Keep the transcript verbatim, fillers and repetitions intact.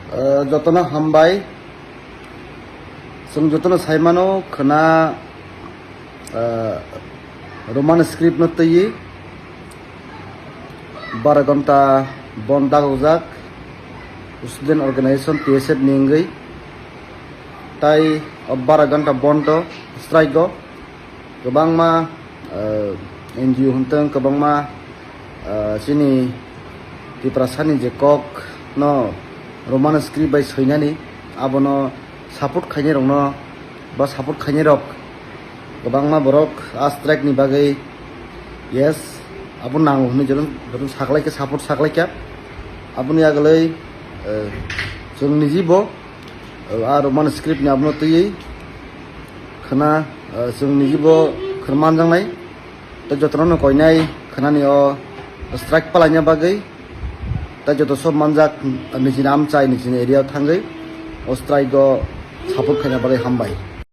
Uh, jotono hambai. Chwng jotono saimano khwna, uh, Roman script no twiwi bara ghonta bond dagokjak student organization T S F ni wngwi. Tai o bara ghonta bond o strike o kwbangma, uh, N G O hwntwng, kwbangma, uh, chini Tiprasani je kok no Roman script bai soinani, abono support khainai rokno ba support khainai rok kwbangma borok a strike ni bagwi, yes, abo nango hwnwi joto, joto saklaikha, support saklaikha. Aboni agwlwi, uh, chwng nijibo, uh, a Roman script ni abono twiwi khwna, uh, chwng nijibo khwna manjaknai. Tei jotono no koinai khwnani o strike palaina bagwi. Tei joto sob manjak nijini amchai nijini area o thangwi o strike o support khaina bagwi hambai.